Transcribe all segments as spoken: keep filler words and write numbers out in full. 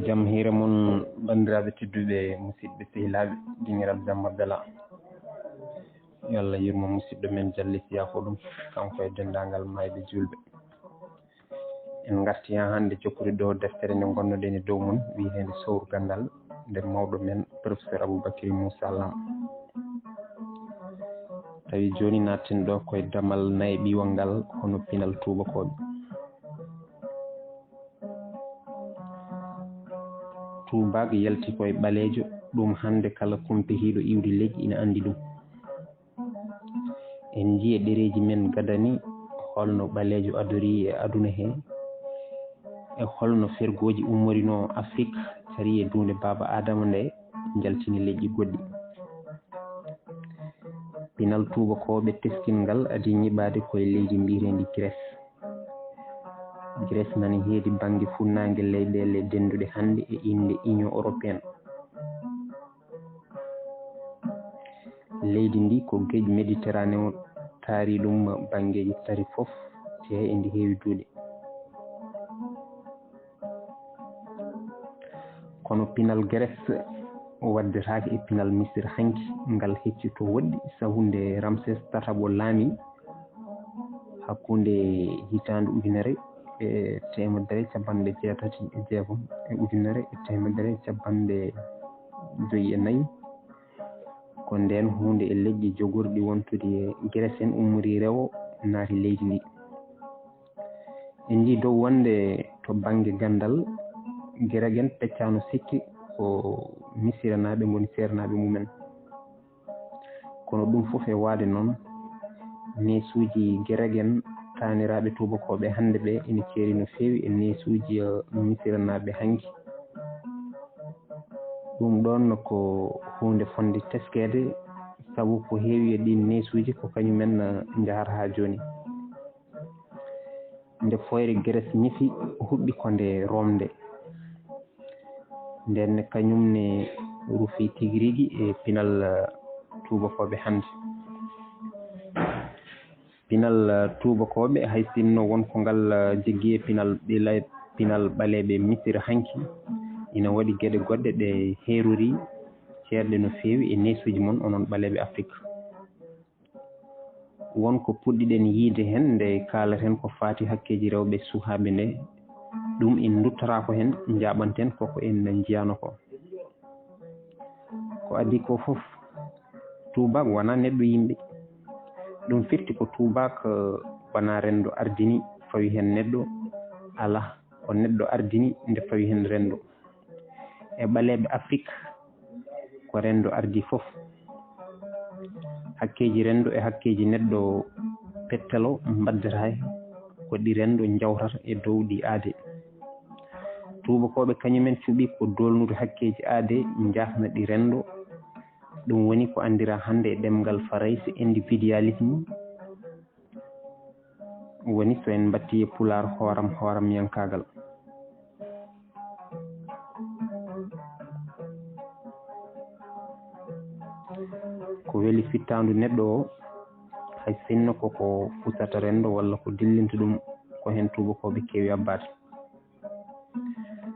Jam hiire mon, banndiraaɓe tedduɓe, musidɓe sehilaaɓe, dingiral Jamma Bela. Yo Allah yurmo musidɗo men Jalli Siyaako ɗum, kanko e denndaangal maayɓe juulɓe. En ngarti haa hannde jokkude ɗo deftere nde ngonnoɗen e dow mum, wiyeteende Sowru Ganndal, nde mawɗo men, Professeur Aboubacry Moussa Lam. Tawi jooni naatten ɗo koye damal nayeɓiwal ngal, hono pinal tuubakooɓe. Tuubaak yalti koye ɓaleejo, ɗum hannde kala kumpihiiɗo iwdi leƴƴi ina anndi ɗum. En njii e ɗereeji men gadani holno ɓaleejo adori e aduna he, e holno fergooji ummorinoo Afrik, carii e duunde Baaba Aadama nde, njaltini leƴƴi goɗɗi. Pinal tuubakooɓe teskingal adii ñiɓaade koye leydi mbiyeteendi Grèce. Grèce nani heedi bannge funnaange leyɗeele dennduɗe hannde e innde Union Européenne. Leydi ndi ko geej Méditerranée o taari ɗum banngeeji tati fof, te e ndi heewi duuɗe. Kono pinal Grèce waddetaake e pinal Misir hanki, ngal hecci to woɗɗi, sabu nde Ramsès tataɓo laami hakkunde hitaande ujunere e teemedere capanɗe jeetati e jeegom e ujunere e teemedere capanɗe joyi e nayi. Ko ndeen huunde e leƴƴi jogorɗi wontude Grèce en ummori rewo, naati leydi ndi. En njii dow wonde to bannge ganndal, Grège en peccaano sikki ko Misiranaaɓe ngoni seernaaɓe mumen. Kono ɗum fof e waade noon, neesuuji Grège en taaniraaɓe tuubakooɓe hannde ɓe ina ceeri no feewi e neesuuji, eh, Misiranaaɓe hanki. Ɗum ɗoon ko huunde fotnde teskeede, sabu ko heewi e ɗiin neesuuji ko kañum en, eh, njahata haa jooni. Nde Fooyre Grèce ñifi, huɓɓi ko nde romnde. Ndeen ne kañum ne rufi tigi rigi e pinal, eh, tuubakooɓe hannde. Pinal, eh, tuubakooɓe, hay sinno won ko ngal, eh, jiggi e pinal ɓila-, pinal ɓaleeɓe Misira hanki, ina waɗi geɗe goɗɗe ɗe heerori ceerɗe no feewi e neesuuji mon, onon ɓaleeɓe Afrik. Won ko puɗɗiɗen yiyde heen nde kaalaten ko faati hakkeeji rewɓe sukaaɓe nde, ɗum en nduttataa ko heen, njaaɓanten ko ko en njiyaano ko. Ko adii ko fof, tuubaak wonaa neɗɗo yimɓe. Ɗum firti ko tuubaak, eh, wonaa renndo ardini fawi heen neɗɗo, alaa, ko neɗɗo ardini nde fawi heen renndo. E ɓaleeɓe Afrik, ko renndo ardii fof. Hakkeeji renndo e hakkeeji neɗɗo pettelo mbaddata e ko ɗi renndo njawtata e dow ɗi aadee. Tuubakooɓe kañum en cuɓi ko doolnude hakkeeji aadee, njaasna ɗi renndo. Ɗum woni ko anndiraa hannde e ɗemngal Farayse individualisme. Woni so en mbattii e Pulaar hooram, hooramyankaagal. Ko weli fittaandu neɗɗo o, hay sinno ko ko fusata renndo walla ko dillinta ɗum, ko heen tuubakooɓe keewi abbaade.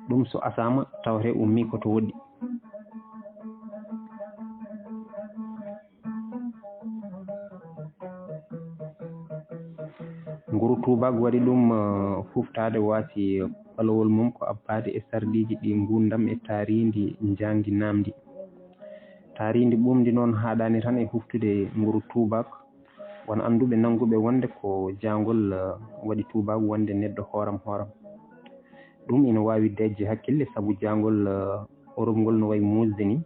Ɗum so asaama tawate ummii ko to woɗɗi. Nguru tuubaak waɗi ɗum, eh, huftaade waasi ɓalawol mum ko abbaade e sarɗiiji ɗi nguurndam e taariindi njaŋdi naamndi. Taariindi ɓuuɓndi noon haaɗaani tan e huftude nguru tuubaak. Won annduɓe nannguɓe wonde ko jaangol, eh, waɗi tuubaak wonde neɗɗo hooram hooram. Ɗum ina waawi deeƴde hakkille sabu jaangol, eh, Orop ngol no wayi muusde ni.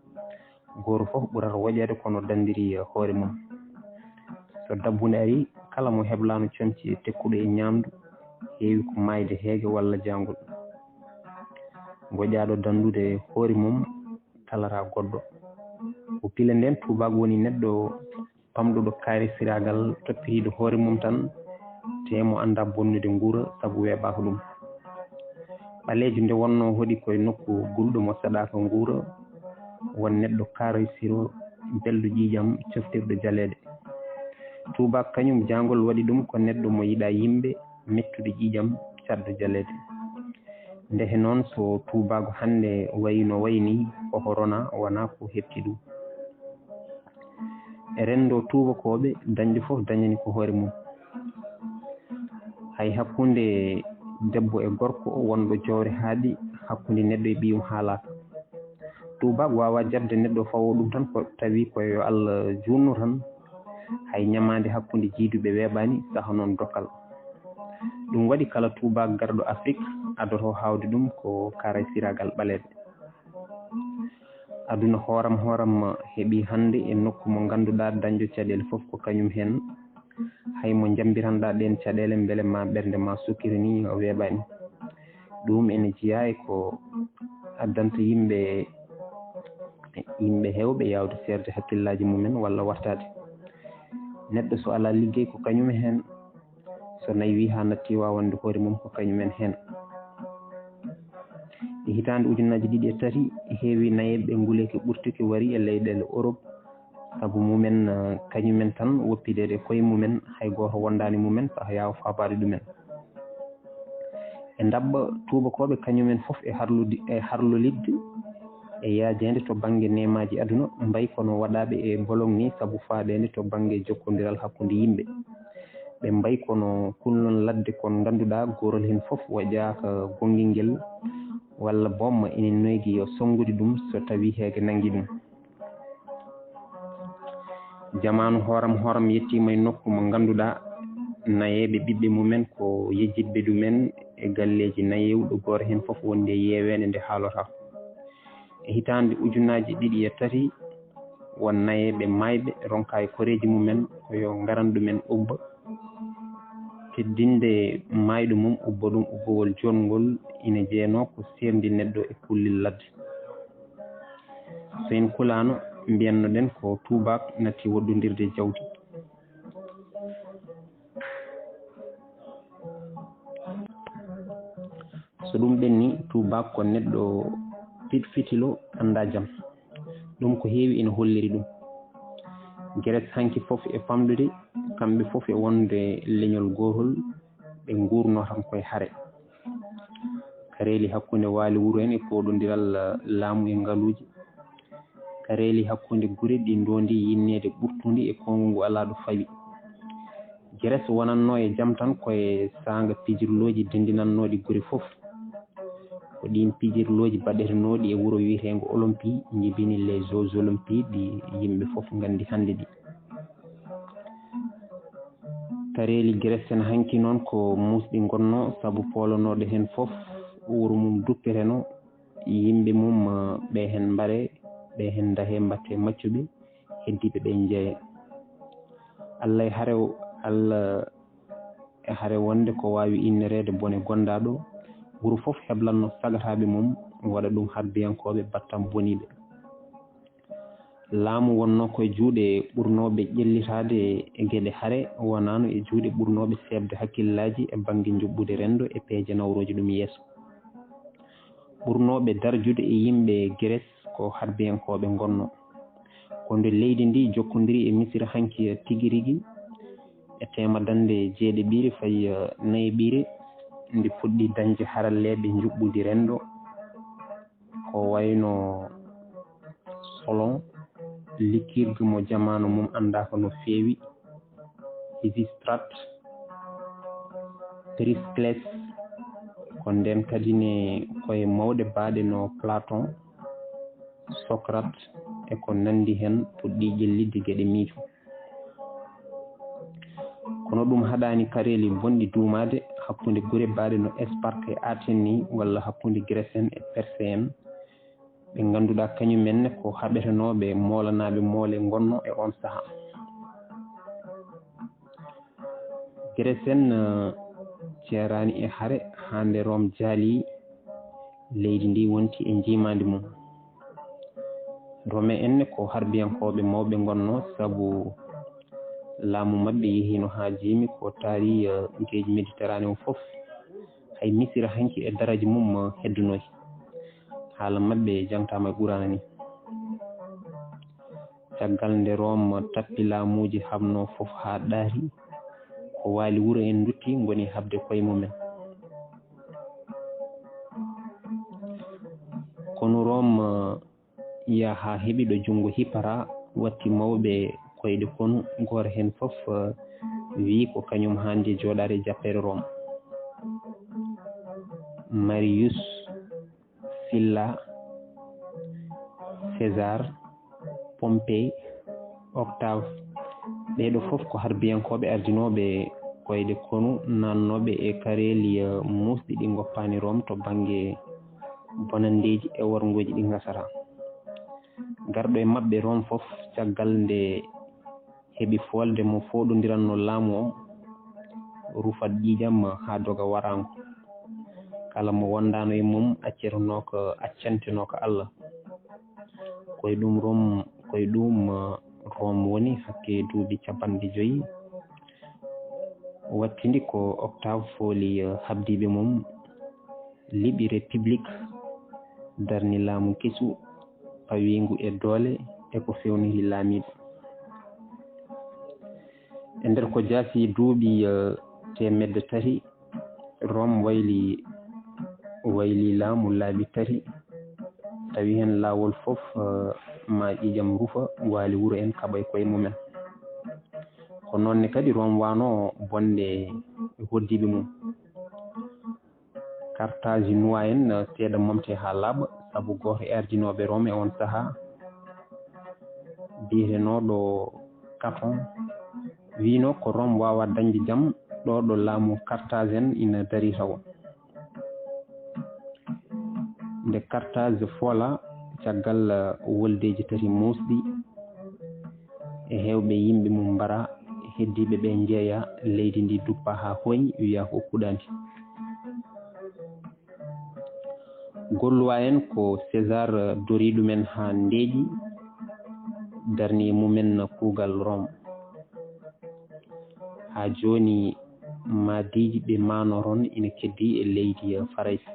Gooto fof ɓurata woƴeede ko no danndiri, eh, hoore mum. So dabbunde arii, kala mo heblaano comci e tekkuɗo e ñaamdu, heewi ko maayde heege walla jaangol. Ngoƴaaɗo danndude hoore mum talataa goɗɗo. Ko gila ndeen tuubaak woni neɗɗo pamɗuɗo kaarisiraagal, toppitiiɗo hoore mum tan, tee mo anndaa bonnude nguura sabu weeɓaaka ɗum. Ɓaleejo nde wonnoo hoɗi koye nokku gulɗo mo saɗaaka nguura, won neɗɗo kaarisiro belɗo ƴiiƴam coftirɗo jaleeɗe. Tuubaak kañum jaangol waɗi ɗum ko neɗɗo mo yiɗaa yimɓe, mettuɗo ƴiiƴam caɗɗo jaleeɗe. Ndehe noon, so tuubaagu hannde wayi no wayi nii, ko ko ronaa, wonaa ko heɓti ɗum. E renndo tuubakooɓe, dañɗo fof dañani ko hoore mum. Hay hakkunde debbo e gorko wonɗo jowre haaɗi, hakkunde neɗɗo e ɓiyum haalaaka. Tuubaagu waawaa jaɓde neɗɗo fawo ɗum tan, ko tawi ko yo Allah juutno tan. Hay ñamaande hakkunde jiiduɓe weeɓaani, saha noon dokkal. Ɗum waɗi kala tuubaagu garɗo Afrik adoto haawde ɗum ko karay siraagal ɓaleeɓe. Aduna hooram hooram heɓi hannde e nokku mo ngannduɗaa dañɗo caɗeele fof ko kañum heen. Hay mo njambiranɗaa ɗeen caɗeele mbele ma ɓernde ma sukkira ni weeɓaani. Ɗum ene jeyaa e ko addanta yimɓe, yimɓe heewɓe yaawde seerde hakkillaaji mumen walla wartaade. Neɗɗo so alaa liggey ko kañum heen, so naywii haa natti waawande hoore mum ko kañum en heen. E hitaande ujunnaaji ɗiɗi e tati, heewi nayeeɓe nguleeki ɓurtuki wari e leyɗeele Europe, sabu mumen, eh, kañumen tan woppideede e koye mumen, hay gooto wondaani mumen, saha yaawa faabaade ɗumen. E ndaɓɓa tuubakooɓe kañumen fof e harludi-, e harlolidde e yaajeende to bannge neemaaji aduna, mbayi kono waɗaaɓe e bolong ni sabu faaɗeende to bannge jokkondiral hakkunde yimɓe. Ɓe mbayi kono kulnol ladde kon ngannduɗaa goorol heen fof waƴaaka gonngel ngel walla boom ina noygi yo sonngude ɗum so tawii heege nanngi ɗum. Jamaanu hooram hooram yettiima e nokku mo ngannduɗaa nayeeɓe ɓiɓɓe mumen ko yejjitɓe ɗumen e galleeji nayeewu, ɗo gooto heen fof wondi e yeeweende nde haalotaa. E hitaande ujunnaaji ɗiɗi e tati, won nayeeɓe maayɓe ronkaa e koreeji mumen ko yo ngaran ɗumen ubba. Teddinde maayɗo mum ubba ɗum ubbowol joɗngol ina jeyanoo ko seerndi neɗɗo e kullel ladde. So en kulaano, mbiyanno-ɗen ko tuubaak natti woɗɗondirde e jawdi. So ɗum ɓenni, tuubaak ko neɗɗo pitfitilo, anndaa jam. Ɗum ko heewi ina holliri ɗum. Grèce hanki fof e famɗude, kamɓe fof e wonde leñol gootol, ɓe nguurno tan koye hare. Kareeli hakkunde waali wuro en e pooɗondiral, eh, laamu e ngaluuji. Kareeli hakkunde gure ɗi ndoondi yinneede ɓurtundi e konngu ngu alaa ɗo fawi. Grèce wonannoo e jam tan ko e saanga pijirlooji denndinannooɗi gure fof. Ko ɗiin pijirlooji baɗetenooɗi e wuro wiyeteengo Olompi njibini les Jeux Olympiques ɗi yimɓe fof nganndi hannde ɗi. Kareeli Grèce en hanki noon ko muusɗi ngonnoo, sabu poolonooɗo heen fof wuro mum duppeteno, yimɓe mum, eh, ɓe heen mbare, ɓe heen ndahe, mbatte maccuɓe, heddiiɓe ɓe njeeye. Allah e hare, Allah e hare wonde ko waawi innereede bone gondaaɗo, wuro fof heblanno sagataaɓe mum, waɗa ɗum harbiyankooɓe battam boniiɓe. Laamu wonnoo ko e juuɗe ɓurnooɓe ƴellitaade e geɗe hare, wonaano e juuɗe ɓurnooɓe seeɓde hakkillaaji e bannge njuɓɓude renndo e peeje nawrooje ɗum yeeso. Ɓurnooɓe darjude e yimɓe Grèce ko harbiyankooɓe ngonnoo. Ko nde leydi ndi jokkondiri e Misira hanki tigi rigi, e teema dañde jeeɗiɓiire fayi, eh, nayiɓiire, ndi puɗɗi dañde haralleeɓe njuɓɓudi renndo, ko wayno Solon, likkirdu mo jamaanu mum anndaaka no feewi, Pisistrate, Periclès, ko ndeen kadi ne koye mawɗe baaɗe no Platon, Socrate e ko nanndi heen puɗɗii ƴellitde geɗe miijo. Kono ɗum haɗaani kareeli bonɗi duumaade hakkunde gure baaɗe no Esparta e Aten ni, walla hakkunde Grèce en e Perse en, ɓe ngannduɗaa kañum en ne ko haɓetenooɓe moolanaaɓe moole ngonnoo e oon sahaa. Grèce en, eh, ceeraani e hare haa nde Rome jaali leydi ndi wonti e njiimaandi mum. Rome en ne ko harbiyankooɓe mawɓe ngonnoo, sabu laamu maɓɓe yehiino haa jiimi ko taari, eh, geeji Méditerranée o fof. Hay Misira hanki e daraja mum, eh, heddunoy. Haala maɓɓe jangtaama e Quraana ni. Caggal nde Rome tappi laamuuji haɓnoo fof haa ɗaati, ko waali wuro en ndutti ngoni haɓde koye mumen. Konu Rom yaha heɓi ɗo junngo Hipara watti mawɓe koyɗe konu, gooto heen fof wiyi ko kañum haandi jooɗaade e jappeere Rom. Marius, Silla, César, Pompey, Octave, ɓeeɗo fof ko harbiyankooɓe ardinooɓe koyɗe konu naannooɓe e kareeli muusɗi ɗi ngoppaani Rom to bannge bonanndeeji e worngooji ɗi ngasata. Garɗo e maɓɓe Rom fof, caggal nde heɓi foolde mo fooɗondiranno laamu o, rufat ƴiiƴam haa doga waraango. Kala mo wondaano e mum accetenoo ko accantenoo ko Allah. Koye ɗum Rom koye ɗum Rom woni hakke duuɓi capanɗe joyi. Wattindi ko Octave fooli habdiiɓe mum liɓi République, darni laamu kesu pawiingu e doole e ko fewniri laamiiɓe. E nder ko jaasi duuɓi teemedde tati, Rom wayli wayli laamu laabi tati, tawi heen laawol fof ma ƴiiƴam rufa, waali wuro en kaɓa e koye mumen. Ko noon ne kadi Rom waano bonde e hoddiiɓe mum. Kartaajinois en seeɗa momte haa laaɓa, sabu gooto e ardinooɓe Rom e oon sahaa, biyetenooɗo Katon, wiino ko Rom waawa dañde jam ɗo ɗo laamu Kartaaj en ina darii tawo. Nde Kartaaj foola caggal woldeeji tati muusɗi, e heewɓe yimɓe mum mbara, heddiiɓe ɓe njeeya, leydi ndi duppa haa hooñi, wiya ko kuɗaandi. Golluwa en ko César dori ɗumen haa ndeeƴi, darni e mumen kuugal Rom. Haa jooni maadiiji ɓe maanoron ina keddii e leydi Farayse.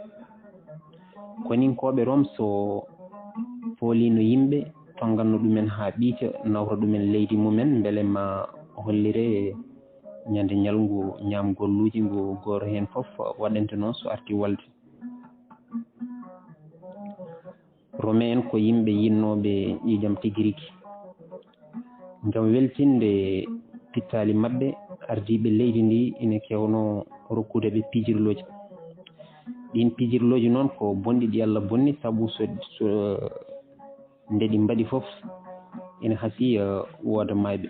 Koninkooɓe Rom so pooliino yimɓe, tonnganno ɗumen haa ɓiica, nawra ɗumen leydi mumen, mbele ma hollire ñande ñalngu ñaamgolluuji ngu gooto heen fof waɗante noon so arti walde. Romain en ko yimɓe yiɗnooɓe ƴiiƴam tigi rigi. Ngam weltinde pittaali maɓɓe, ardiiɓe leydi ndi ina keewno rokkude ɓe pijirlooji. Ɗiin pijirlooji noon ko bonɗi ɗi Allah bonni, sabu so, so nde ɗi mbaɗi fof ina hasii wooda maayɓe.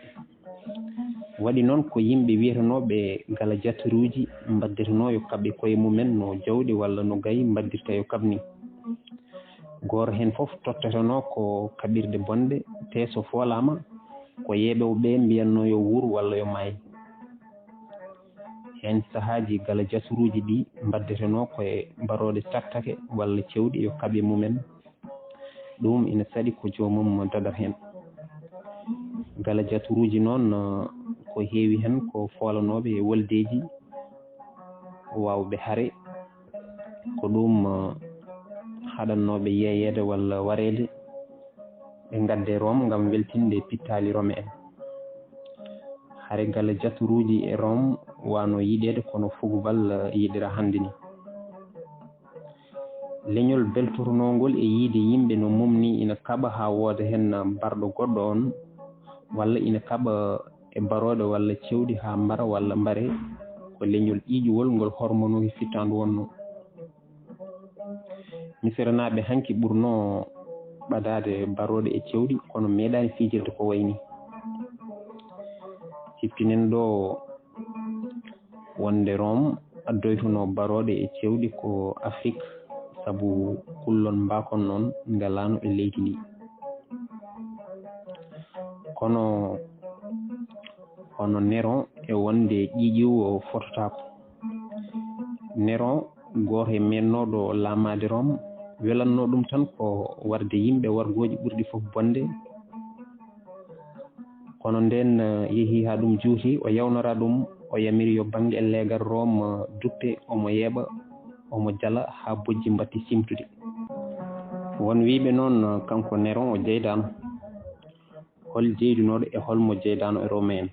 Waɗi noon ko yimɓe wiyetenooɓe galajataruuji mbaddetenoo yo kaɓe koye mumen no jawɗi walla no gayi mbaddirta yo kaɓ ni. Gooto heen fof tottetenoo ko kaɓirɗe bonɗe, tee so foolaama ko yeeɓooɓe ɓe mbiyatnoo yo wuur walla yo maay. Heen sahaaji galajataruuji ɗi mbaddetenoo ko e barooɗe taktake walla cewɗi yo kaɓe mumen. Ɗum ina saɗi ko joomum dadata heen. Galajataruuji noon ko heewi heen ko foolanooɓe e woldeeji waawɓe hare, ko ɗum haɗannooɓe yeeyeede walla wareede ɓe ngadda e Rom ngam weltinde pittaali Rome en. Hare galajataruuji e Rom waano yiɗeede kono fugubal yiɗira hannde ni. Leñol beltotonoongol e yiyde yimɓe no mum ni ina kaɓa haa wooda heen barɗo goɗɗo on, walla ina kaɓa e barooɗe walla cewɗi haa mbara walla mbare, ko leñol ƴiiƴuwol ngol hormonooki fittaandu wonnoo. Misiranaaɓe hanki ɓurnoo ɓadaade barooɗe e cewɗi, kono meeɗaani fijirde ko wayi nii. Ciftinen ɗo wonde Rom addoytunoo barooɗe e cewɗi ko Afrik, sabu kullon mbaakon noon ngalaano e leydi ndi. Kono hono Nero e wonde ƴiiƴiiwo fototaako. Nero, gooto e meeɗnooɗo laamaade Rom, welatnoo ɗum tan ko warde yimɓe wargooji ɓurɗi fof bonde. Kono ndeen, eh, yehi haa ɗum juuti, o yawnora ɗum, o yamiri yo bannge e leegal Rom, eh, duppe, omo yeeɓa, omo jala haa bojji mbatti simtude. Won wiyɓe noon, eh, kanko Nero o jeydaano. Hol jeydunooɗo e hol mo jeydaano e Romain en?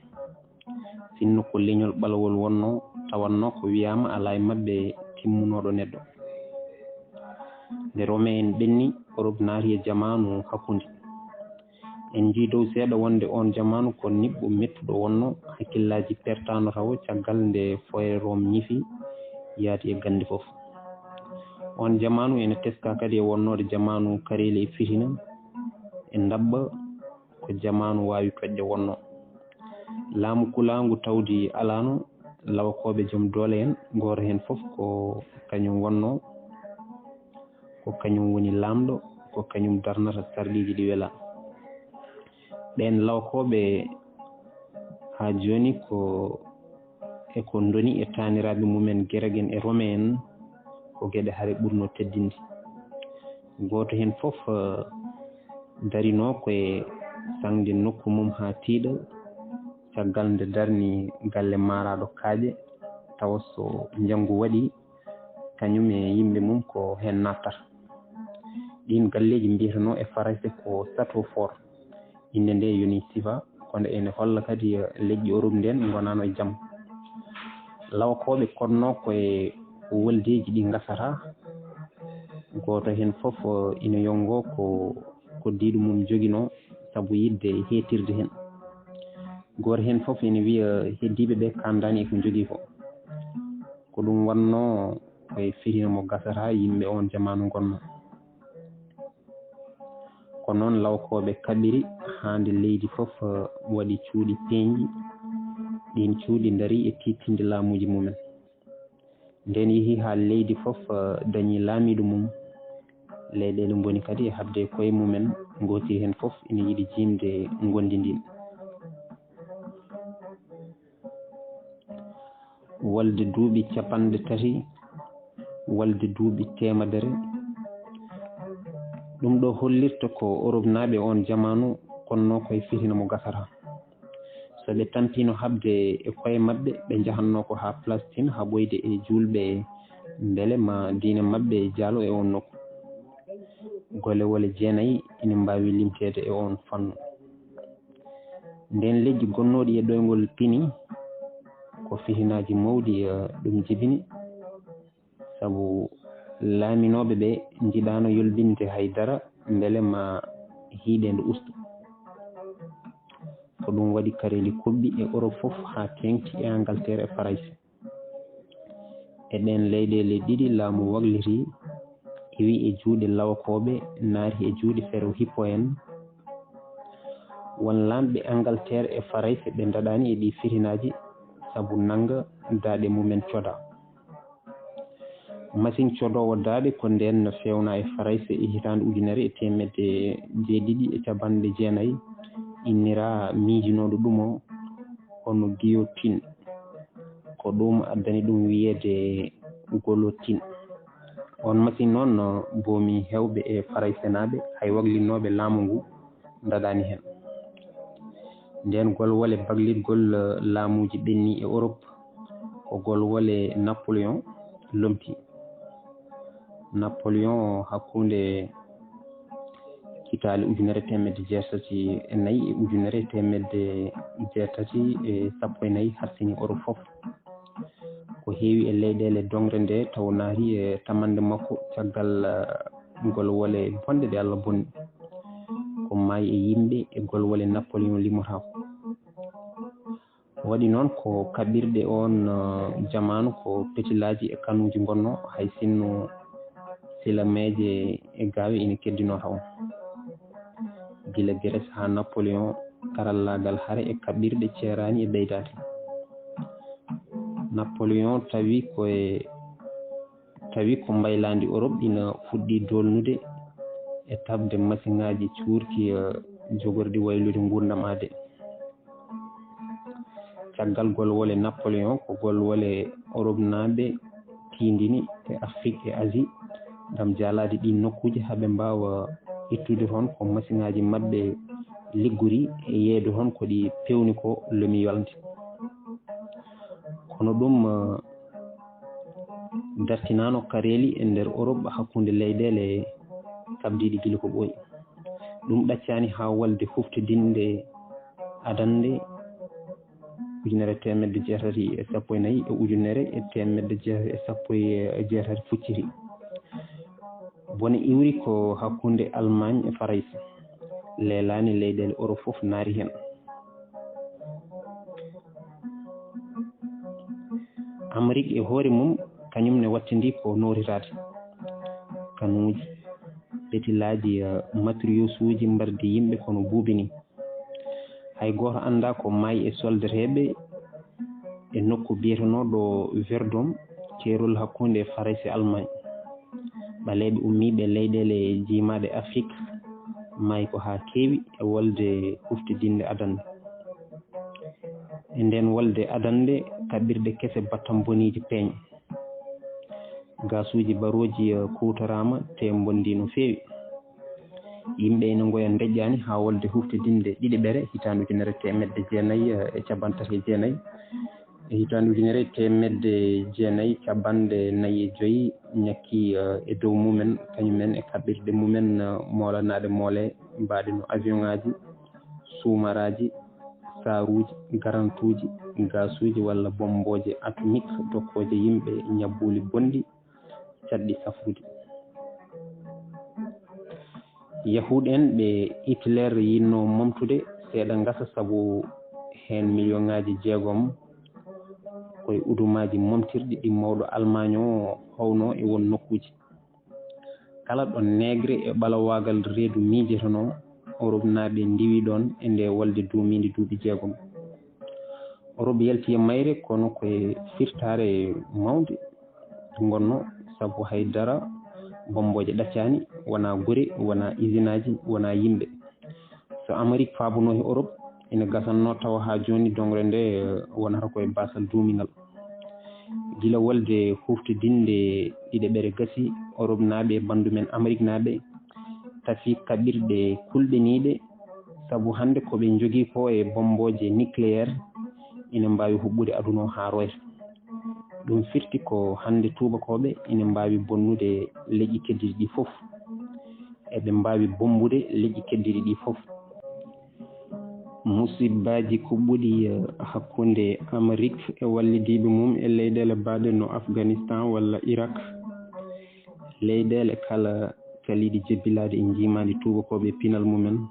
Sinno ko leñol ɓalawol wonnoo, tawatnoo ko wiyaama alaa e maɓɓe timmunooɗo neɗɗo. Nde Romain en ɓenni, Europe naati e jamaanu hakkunde. En njii dow seeɗa wonde oon jamaanu ko niɓɓo mettuɗo wonno, hakkillaaji pertaano tawo caggal nde foyre Rome ñifi yaati e gannde fof. Oon jamaanu ene teskaa kadi e wonnoode jamaanu kareeli e fitina, e ndaɓɓa, ko jamaanu waawi toƴƴe wonno. Laamu kulaangu tawdi alaano, lawakooɓe joom doole en, gooto heen fof ko kañum wonno, ko kañum woni laamɗo, ko kañum darnata sarɗiiji ɗi wela. Ɓeen lawakooɓe haa jooni ko e ko ndoni e taaniraaɓe mumen Gerek en e Rome en, ko geɗe hare ɓurno teddinde. Gooto heen fof, eh, darinoo ko e saŋde nokku mum haa tiiɗa, caggal nde darni galle maaraaɗo kaaƴe, tawa so njanngu waɗi, kañum e yimɓe mum ko heen nattata. Ɗiin galleeji mbiyetenoo e Farayse ko château fort. Innde nde yoni sifa, kono ene holla kadi, eh, leƴƴi Europe nden ngonaano e jam. Lawakooɓe koɗnoo ko e woldeeji ɗi ngasata. Gooto heen fof, eh, ina yonngoo ko, ko diiɗo mum joginoo sabu yiɗde heetirde heen. Gooto heen fof ina wiya heddiiɓe ɓe kaandaani e ko njogii ko. Ko ɗum wonnoo ko e fitina mo gasata yimɓe oon jamaanu ngonnoo. Ko noon lawkooɓe kaɓiri haa nde leydi fof, eh, waɗi cuuɗi peeñɗi. Ɗiin cuuɗi ndarii e tiiɗtinde laamuuji mumen. Ndeen yehi haa leydi fof, eh, dañi laamiiɗo mum. Leyɗeele ngoni kadi e haɓde e koye mumen, ngootiri heen fof ina yiɗi jiimde ngondi ndin. Walde duuɓi capanɗe tati, walde duuɓi teemedere. Ɗum ɗo hollirta ko Oropnaaɓe oon jamaanu konnoo ko e fitina mo gasata. So ɓe tampiino haɓde e koye maɓɓe, ɓe njahannoo ko haa Palestine, haɓoyde e juulɓe, mbele ma diine maɓɓe jaalo e oon nokku. Golle wole jeenayi ina mbaawi limteede e oon fannu. Ndeen leƴƴi gonnooɗi e ɗoyngol pini, ko fitinaaji mawɗi, eh, ɗum jibini, sabu laaminooɓe ɓe njiɗaano yolbinde hay dara, mbele ma hiiɗeende usto. Ko ɗum waɗi kareeli kuɓɓi e Europe fof haa teeŋti e Angleterre e Farayse. E ɗeen leyɗeele ɗiɗi laamu wakliti, iwi e juuɗe lawakooɓe, naati e juuɗe ferohippo en. Won laamɓe Angleterre e Farayse ɓe ndaɗaani e ɗii fitinaaji sabu nannga daaɗe mumen coda. Masiŋ codoowo daaɗe ko ndeen no feewnaa e Farayse e hitaande ujunere e teemedde jeeɗiɗi e capanɗe jeenayi, inniraa miijinooɗo ɗum o hono guillotine. Ko ɗum addani ɗum wiyeede guillotine. Oon masiŋ noon no boomi heewɓe e Faraysenaaɓe, hay waklinnooɓe laamu ngu ndaɗaani heen. Ndeen golwole baklitgol, eh, laamuuji ɓenni e Europe, ko golwole Napoleon lomti. Napoleon hakkunde kitaale ujunere teemedde jeetati e nayi e ujunere teemedde jeetati e sappo e nayi harsini Europe fof. Ko heewi e leyɗeele doŋre nde taw naati e tamannde makko caggal, eh, golwole bonɗe ɗe Allah bonni. Ko maayi e yimɓe e golwole Napoleon limotaako. Waɗi noon ko kaɓirɗe oon, eh, jamaanu ko petilaaji e kanuuji ngonnoo, hay sinno silameeje e gaawe ina keddinoo tawo. Gila Grèce haa Napoleon, karallaagal hare e kaɓirɗe ceeraani e ɓeydaade. Napoleon tawi ko e, tawi ko mbaylaandi Europe ina fuɗɗii doolnude e taɓde masiŋaaji cuurki, eh, jogorɗi waylude nguurndam aade. Caggal golwole Napoleon, ko golwole Oropnaaɓe tiindini e Afrik e Asie, ngam jaalaade ɗiin nokkuuji haa ɓe mbaawa ittude toon ko masiŋaaji maɓɓe liggori e yeeyde toon ko ɗi peewni ko lomi yolnde. Kono ɗum, eh, dartinaano kareeli e nder Europe hakkunde leyɗeele kaɓdiiɗe gila ko ɓooyi. Ɗum ɗaccaani haa walde huftidinde adannde ujunere teemedde jeetati e sappo e nayi e ujunere e teemedde jeetati e sappo e jeetati fucciti. Bone iwri ko hakkunde Almaañ e Farayse, leelaani leyɗeele Orop fof naati heen. Amerik e hoore mum, kañum ne wattindi ko nootiraade. Kanuuji, petilaaji, eh, matriyusuuji mbardi yimɓe kono buubi ni. Hay gooto anndaa ko maayi e soldateeɓe e nokku biyetenooɗo Verdun, keerol hakkunde Farayse e Almaañ. Ɓaleeɓe ummiiɓe leyɗeele jiimaaɗe Afrik maayi ko haa keewi e wolde huftidinde adannde. E ndeen wolde adannde, kaɓirɗe kese battam boniiji peeñ. Gaasuuji barooji, eh, kuutoraama tee mbonndi no feewi. Yimɓe ina ngoya ndeƴƴaani haa wolde huftidinde ɗiɗiɓere hitaande ujunere teemedde jeenayi, eh, e cappanɗe tati e jeenayi. E hitaande ujunere teemedde jeenayi cappanɗe nayi e joyi ñakki, eh, e dow mumen, kañumen e kaɓirɗe mumen, eh, moolanaaɗe moole, mbaaɗe no avion ŋaaji, suumaraaji, saaruuji, garantuuji, gaasuuji walla bommbooje atomik dokkooje yimɓe ñabbuuli bonɗi, caɗɗi safrude. Yahuud en ɓe Hitler yinnoo momtude seeɗa ngasa, sabu heen miliyoŋaaji jeegom ko e udumaaji momtirɗi ɗi mawɗo Almaañ o hownoo e won nokkuuji. Kala ɗo neegre e ɓalawaagal reedu miijetenoo, Oropnaaɓe ndiwi ɗoon e ndee wolde duumiinde duuɓi jeegom. Orop yalti e mayre, kono ko e firtaare mawnde ngonnoo, sabu hay dara bommbooje ɗaccaani, wonaa gure, wonaa isinaaji, wonaa yimɓe. So Amerik faabunoo e Orop, ina gasannoo tawa haa jooni doŋre ndee, eh, wonata ko e baasal duumingal. Gila wolde huftidinde ɗiɗaɓere gasi, Oropnaaɓe e banndu men Ameriknaaɓe tafi kaɓirɗe kulɓiniiɗe, sabu hannde ko ɓe njogii ko e bommbooje nucléaire ina mbaawi huɓɓude aduna o haa roya. Ɗum firti ko hannde tuubakooɓe ina mbaawi bonnude leƴƴi keddiiɗi ɗi fof. Eɓe mbaawi bommbude leƴƴi keddiiɗi ɗi fof. Musibbaaji kuɓɓuɗi, eh, hakkunde Amerik e wallidiiɓe mum e leyɗeele baaɗe no Afganistan walla Irak. Leyɗeele kala kaliiɗi jebbilaaɗe e njiimaandi tuubakooɓe e pinal mumen,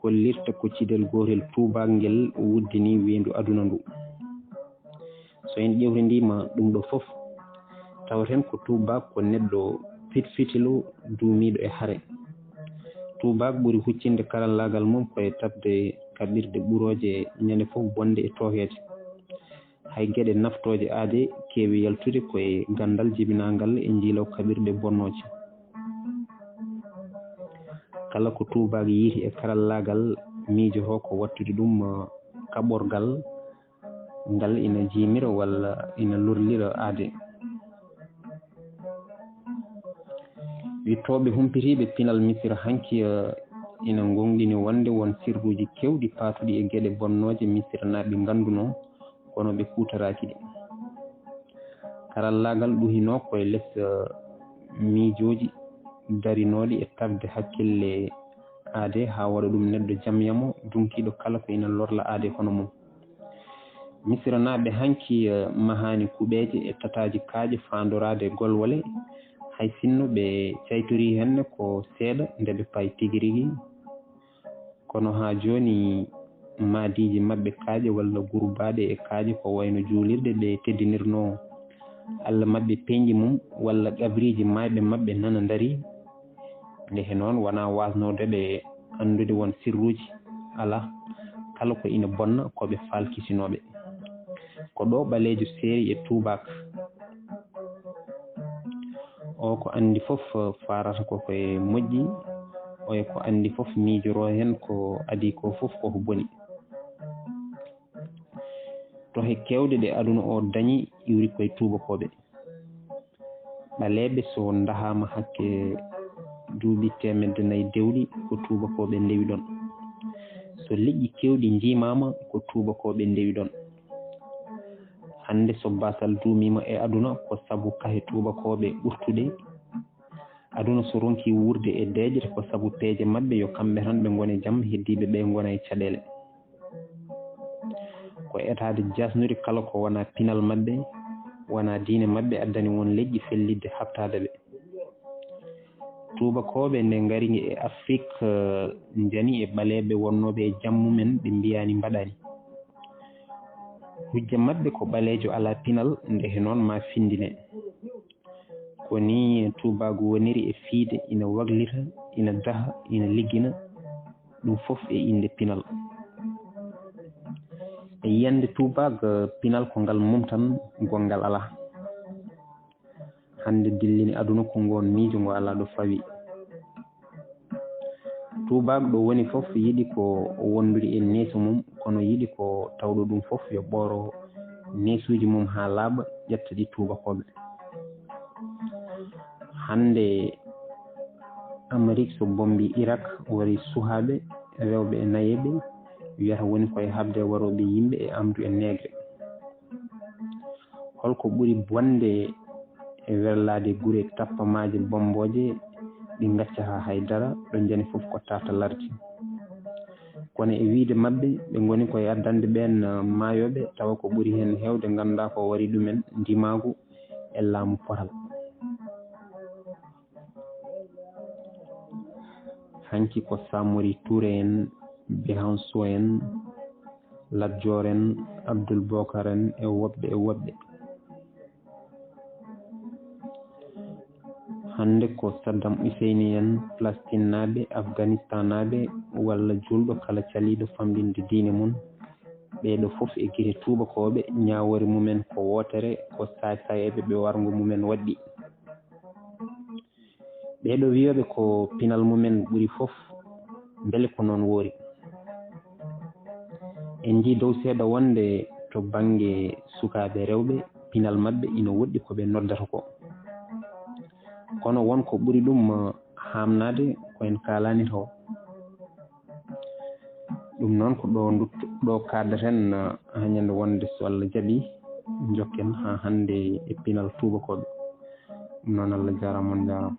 kollirta ko ciɗel gootel tuubaak ngel wuddini weendu aduna ndu. So en ƴeewtindiima ɗum ɗo fof, tawten ko tuubaak ko neɗɗo pitfitilo duumiiɗo e hare. Tuubaak ɓuri huccinde karallaagal mum ko e taɓde kaɓirɗe ɓurooje ñande fof bonde e tookeede. Hay geɗe naftooje aadee keewi yaltude ko e ganndal jibinaangal e njiilaw kaɓirɗe bonnooje. Kala ko tuubaak yiiti e karallaagal miijotoo ko waɗtude ɗum, eh, kaɓorgal ngal ina jiimira walla ina lorlira aadee. Wiɗtooɓe humpitiiɓe pinal Misira hanki, eh, ina ngoongɗini wonde won sirruuji keewɗi paatuɗi e geɗe bonnooje Misiranaaɓe nganndunoo, kono ɓe kuutoraaki ɗi. Karallaagal ɗuhinoo ko e les, eh, miijooji darinooɗi e tafde hakkille aadee haa waɗa ɗum neɗɗo jamyamo dunkiiɗo kala ko ina lorla aadee hono mum. Misiranaaɓe hanki, eh, mahaani kuɓeeje e tataaji kaaƴe faandoraade e golwole, hay sinno ɓe caytorii heen ne ko seeɗa nde ɓe payi tigi rigi. Kono haa jooni, maadiiji maɓɓe kaaƴe walla gurbaaɗe e kaaƴe ko wayno juulirɗe ɗe teddinirnoo Alla maɓɓe peñƴi mum walla qabriiji maayɓe maɓɓe nana ndarii. Ndeke noon, wonaa waasnoode ɓe anndude won sirruuji, alaa, kala ko ina bonna ko ɓe faalkisinooɓe. Ko ɗo ɓaleejo seeri e tuubaak. O ko anndi fof faarata ko ko e moƴƴi, o e ko anndi fof miijoroo heen ko adii ko fof koko boni. Tohe keewɗe ɗe aduna o dañi iwri koye tuubakooɓe. Ɓaleeɓe so ndahaama hakke duuɓi teemedde nayi dewɗi ko tuubakooɓe ndewi ɗoon. So leƴƴi keewɗi njiimaama ko tuubakooɓe ndewi ɗoon. Hannde so baasal duumiima e aduna ko sabu kahe tuubakooɓe ɓurtuɗe. Aduna so ronki wuurde e deeƴre ko sabu peeje maɓɓe yo kamɓe tan ɓe ngone jam, heddiiɓe ɓe ngona e caɗeele. Ko etaade jasnude kala ko wonaa pinal maɓɓe, wonaa diine maɓɓe addani won leƴƴi fellitde haɓtaade ɓe. Tuubakooɓe nde ngari e Afrik, eh, njani e ɓaleeɓe wonnooɓe e jam mumen, ɓe mbiyaani mbaɗaani. Hujja maɓɓe ko ɓaleejo alaa pinal, nde he noon maa findine. Ko nii tuubaagu woniri e fiyde, ina waklita, ina daha, ina liggina, ɗum fof e innde pinal. E yiyannde tuubaak, pinal ko ngal mum tan, gonngal alaa. Hannde dillini aduna ko ngoon miijo ngo alaa ɗo fawi. Tuubaak ɗo woni fof yiɗi ko wondude e neesu mum, kono yiɗi ko tawɗo ɗum fof yo ɓooro neesuuji mum haa laaɓa, ƴetta ɗi tuubakooɓe. Hannde Amerik so bommbi Irak, wari suhaaɓe, rewɓe e nayeeɓe, wiyata woni koye haɓde warooɓe yimɓe e amdu e neegre. Holko ɓuri bonde e werlaade gure tappamaaje bommbooje, ɗi ngaccataa hay dara, ɗo njani fof ko tata larti. Kono e wiyde maɓɓe, ɓe ngoni koye addande ɓeen, eh, maayooɓe, tawa ko ɓuri heen heewde nganndaa ko wari ɗumen, ndimaagu e laamu potal. Hanki ko Samori Touré en, Behanso en, Lat Joor en, Abdul Bokar en e woɓɓe e woɓɓe. Hannde ko Saddam Huseyni en, Palestinnaaɓe, Afganistannaaɓe, walla juulɗo kala caliiɗo famɗinde diine mum. Ɓee ɗoo fof e gite tuubakooɓe, ñaawoore mumen ko wootere, ko saay-saayeeɓe ɓe warngo mumen waɗɗi. Ɓee ɗoo wiyooɓe ko pinal mumen ɓuri fof, mbele ko noon woori? En njii dow seeɗa wonde to bannge sukaaɓe rewɓe, pinal maɓɓe ina woɗɗi ko ɓe noddata ko. Kono won ko ɓuri ɗum, eh, haamnaade ko en kaalaani tawo. Ɗum noon ko ɗo ndutto, ɗo kaaldaten, eh, haa ñande wonde so Allah jaɓi, njokken haa hannde e pinal tuubakooɓe. Ɗum noon Allah jaaraama, on jaaraama.